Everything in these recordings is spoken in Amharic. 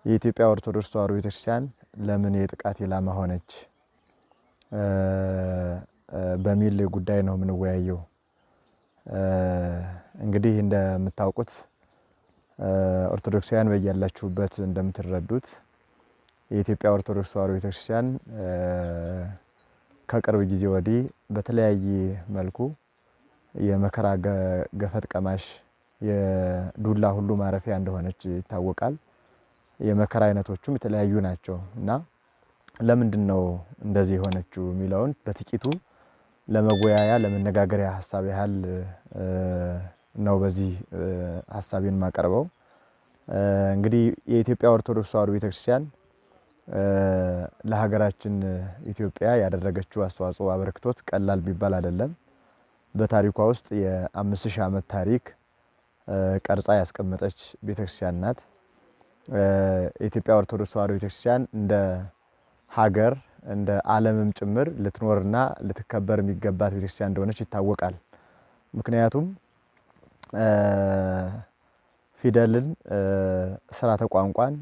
የኢትዮጵያ ኦርቶዶክስ ተዋሕዶ ቤተክርስቲያን ለምን የጥቃት ኢላማ ሆነች በሚል ጉዳይ ነው የምንወያየው። እንግዲህ እንደምታውቁት ኦርቶዶክሳውያን በያላችሁበት እንደምትረዱት የኢትዮጵያ ኦርቶዶክስ ተዋሕዶ ቤተክርስቲያን ከቅርብ ጊዜ ወዲህ በተለያየ መልኩ የመከራ ገፈት ቀማሽ፣ የዱላ ሁሉ ማረፊያ እንደሆነች ይታወቃል። የመከራ አይነቶቹም የተለያዩ ናቸው እና ለምንድን ነው እንደዚህ የሆነችው የሚለውን በጥቂቱ ለመወያያ ለመነጋገሪያ ሀሳብ ያህል ነው በዚህ ሀሳቤን ማቀርበው። እንግዲህ የኢትዮጵያ ኦርቶዶክስ ተዋሕዶ ቤተክርስቲያን ለሀገራችን ኢትዮጵያ ያደረገችው አስተዋጽኦ አበርክቶት ቀላል ቢባል አይደለም። በታሪኳ ውስጥ የ5000 ዓመት ታሪክ ቀርጻ ያስቀመጠች ቤተክርስቲያን ናት። የኢትዮጵያ ኦርቶዶክስ ተዋሕዶ ቤተክርስቲያን እንደ ሀገር እንደ ዓለምም ጭምር ልትኖርና ልትከበር የሚገባት ቤተክርስቲያን እንደሆነች ይታወቃል። ምክንያቱም ፊደልን፣ ስርዓተ ቋንቋን፣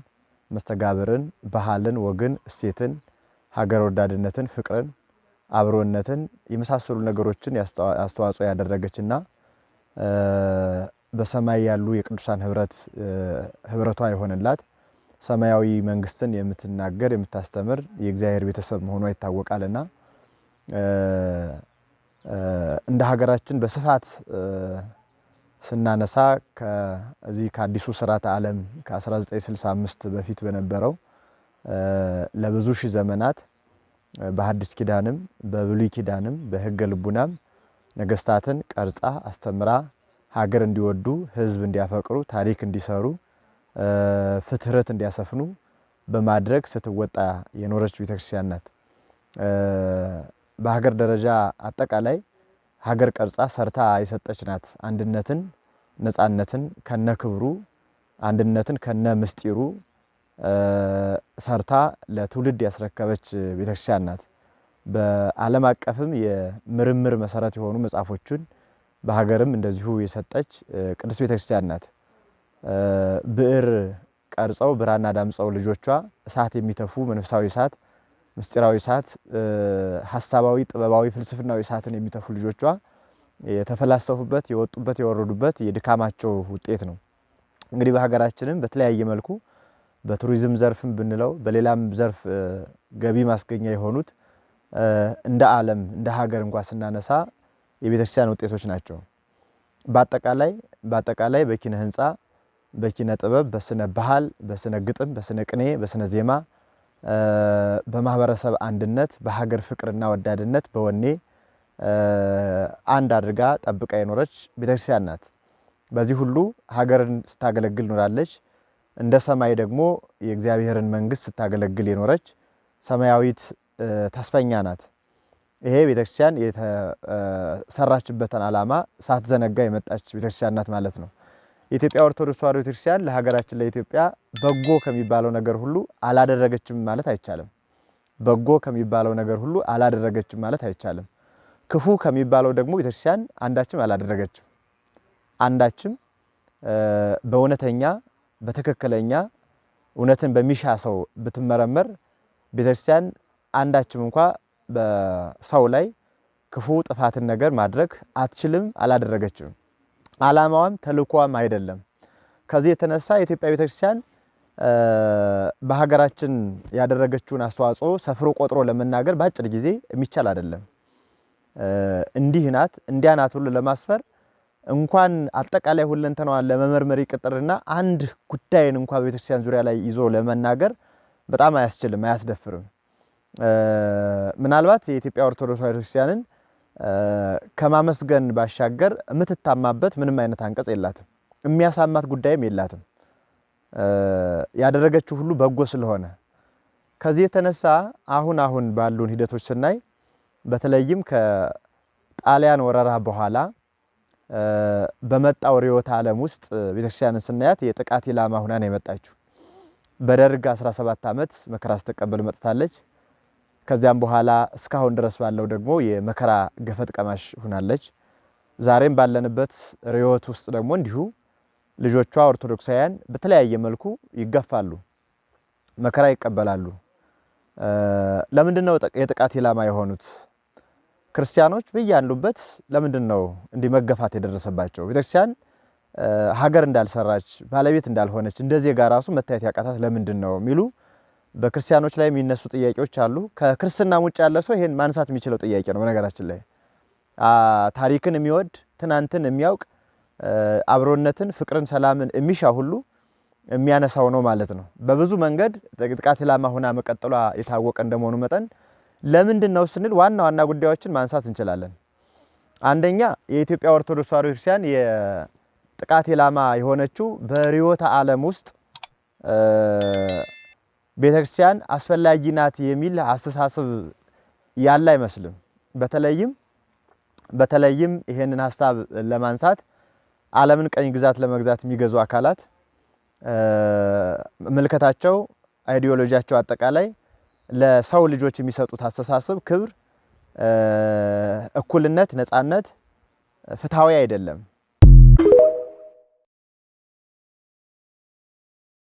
መስተጋብርን፣ ባህልን፣ ወግን፣ እሴትን፣ ሀገር ወዳድነትን፣ ፍቅርን፣ አብሮነትን የመሳሰሉ ነገሮችን አስተዋጽኦ ያደረገችና በሰማይ ያሉ የቅዱሳን ህብረት ህብረቷ የሆነላት ሰማያዊ መንግስትን የምትናገር የምታስተምር የእግዚአብሔር ቤተሰብ መሆኗ ይታወቃልና እንደ ሀገራችን በስፋት ስናነሳ ከዚህ ከአዲሱ ስርዓተ ዓለም ከ1965 በፊት በነበረው ለብዙ ሺህ ዘመናት በሐዲስ ኪዳንም በብሉይ ኪዳንም በሕገ ልቡናም ነገስታትን ቀርጻ አስተምራ ሀገር እንዲወዱ፣ ህዝብ እንዲያፈቅሩ፣ ታሪክ እንዲሰሩ፣ ፍትህረት እንዲያሰፍኑ በማድረግ ስትወጣ የኖረች ቤተክርስቲያን ናት። በሀገር ደረጃ አጠቃላይ ሀገር ቀርጻ ሰርታ የሰጠች ናት። አንድነትን፣ ነጻነትን ከነ ክብሩ፣ አንድነትን ከነ ምስጢሩ ሰርታ ለትውልድ ያስረከበች ቤተክርስቲያን ናት። በዓለም አቀፍም የምርምር መሰረት የሆኑ መጽሐፎችን በሀገርም እንደዚሁ የሰጠች ቅድስት ቤተክርስቲያን ናት። ብዕር ቀርጸው ብራና ዳምጸው ልጆቿ እሳት የሚተፉ መንፈሳዊ እሳት፣ ምስጢራዊ እሳት፣ ሀሳባዊ፣ ጥበባዊ፣ ፍልስፍናዊ እሳትን የሚተፉ ልጆቿ የተፈላሰፉበት፣ የወጡበት፣ የወረዱበት የድካማቸው ውጤት ነው። እንግዲህ በሀገራችንም በተለያየ መልኩ በቱሪዝም ዘርፍም ብንለው በሌላም ዘርፍ ገቢ ማስገኛ የሆኑት እንደ ዓለም እንደ ሀገር እንኳ ስናነሳ የቤተክርስቲያን ውጤቶች ናቸው። በአጠቃላይ በኪነ ህንፃ፣ በኪነ ጥበብ፣ በስነ ባህል፣ በስነ ግጥም፣ በስነ ቅኔ፣ በስነ ዜማ፣ በማህበረሰብ አንድነት፣ በሀገር ፍቅርና ወዳድነት፣ በወኔ አንድ አድርጋ ጠብቃ የኖረች ቤተክርስቲያን ናት። በዚህ ሁሉ ሀገርን ስታገለግል ኖራለች። እንደ ሰማይ ደግሞ የእግዚአብሔርን መንግስት ስታገለግል የኖረች ሰማያዊት ተስፈኛ ናት። ይሄ ቤተክርስቲያን የተሰራችበትን ዓላማ ሳትዘነጋ የመጣች ቤተክርስቲያን ናት ማለት ነው። የኢትዮጵያ ኦርቶዶክስ ተዋሕዶ ቤተክርስቲያን ለሀገራችን ለኢትዮጵያ በጎ ከሚባለው ነገር ሁሉ አላደረገችም ማለት አይቻልም። በጎ ከሚባለው ነገር ሁሉ አላደረገችም ማለት አይቻልም። ክፉ ከሚባለው ደግሞ ቤተክርስቲያን አንዳችም አላደረገችም። አንዳችም በእውነተኛ በትክክለኛ እውነትን በሚሻ ሰው ብትመረመር ቤተክርስቲያን አንዳችም እንኳ በሰው ላይ ክፉ ጥፋትን ነገር ማድረግ አትችልም፣ አላደረገችም። ዓላማዋም ተልእኮዋም አይደለም። ከዚህ የተነሳ የኢትዮጵያ ቤተክርስቲያን በሀገራችን ያደረገችውን አስተዋጽኦ ሰፍሮ ቆጥሮ ለመናገር በአጭር ጊዜ የሚቻል አይደለም። እንዲህ ናት እንዲያ ናት ሁሉ ለማስፈር እንኳን አጠቃላይ ሁለንተናዋን ለመመርመር ይቅጥርና አንድ ጉዳይን እንኳን በቤተክርስቲያን ዙሪያ ላይ ይዞ ለመናገር በጣም አያስችልም፣ አያስደፍርም። ምናልባት የኢትዮጵያ ኦርቶዶክስ ቤተክርስቲያንን ከማመስገን ባሻገር የምትታማበት ምንም አይነት አንቀጽ የላትም። የሚያሳማት ጉዳይም የላትም። ያደረገችው ሁሉ በጎ ስለሆነ ከዚህ የተነሳ አሁን አሁን ባሉን ሂደቶች ስናይ በተለይም ከጣሊያን ወረራ በኋላ በመጣው ርዕዮተ ዓለም ውስጥ ቤተክርስቲያንን ስናያት የጥቃት ኢላማ ሁና ነው የመጣችው። በደርግ 17 ዓመት መከራ ስትቀበል መጥታለች። ከዚያም በኋላ እስካሁን ድረስ ባለው ደግሞ የመከራ ገፈት ቀማሽ ሁናለች። ዛሬም ባለንበት ርዕዮት ውስጥ ደግሞ እንዲሁ ልጆቿ ኦርቶዶክሳውያን በተለያየ መልኩ ይገፋሉ። መከራ ይቀበላሉ። ለምንድን ነው የጥቃት ኢላማ የሆኑት? ክርስቲያኖች በያሉበት ለምንድን ነው እንዲህ መገፋት የደረሰባቸው? ቤተክርስቲያን ሀገር እንዳልሰራች፣ ባለቤት እንዳልሆነች፣ እንደ ዜጋ ራሱ መታየት ያቃታት ለምንድን ነው የሚሉ በክርስቲያኖች ላይ የሚነሱ ጥያቄዎች አሉ። ከክርስትናም ውጭ ያለ ሰው ይሄን ማንሳት የሚችለው ጥያቄ ነው። በነገራችን ላይ ታሪክን የሚወድ፣ ትናንትን የሚያውቅ፣ አብሮነትን፣ ፍቅርን፣ ሰላምን የሚሻ ሁሉ የሚያነሳው ነው ማለት ነው። በብዙ መንገድ ጥቃት ኢላማ ሆና መቀጠሏ የታወቀ እንደመሆኑ መጠን ለምንድን ነው ስንል ዋና ዋና ጉዳዮችን ማንሳት እንችላለን። አንደኛ፣ የኢትዮጵያ ኦርቶዶክስ ተዋሕዶ ቤተክርስቲያን የጥቃት ኢላማ የሆነችው በርዕዮተ ዓለም ውስጥ ቤተክርስቲያን አስፈላጊ ናት የሚል አስተሳሰብ ያለ አይመስልም። በተለይም ይሄንን ሀሳብ ለማንሳት ዓለምን ቀኝ ግዛት ለመግዛት የሚገዙ አካላት ምልከታቸው፣ አይዲዮሎጂያቸው፣ አጠቃላይ ለሰው ልጆች የሚሰጡት አስተሳሰብ ክብር፣ እኩልነት፣ ነጻነት ፍትሃዊ አይደለም።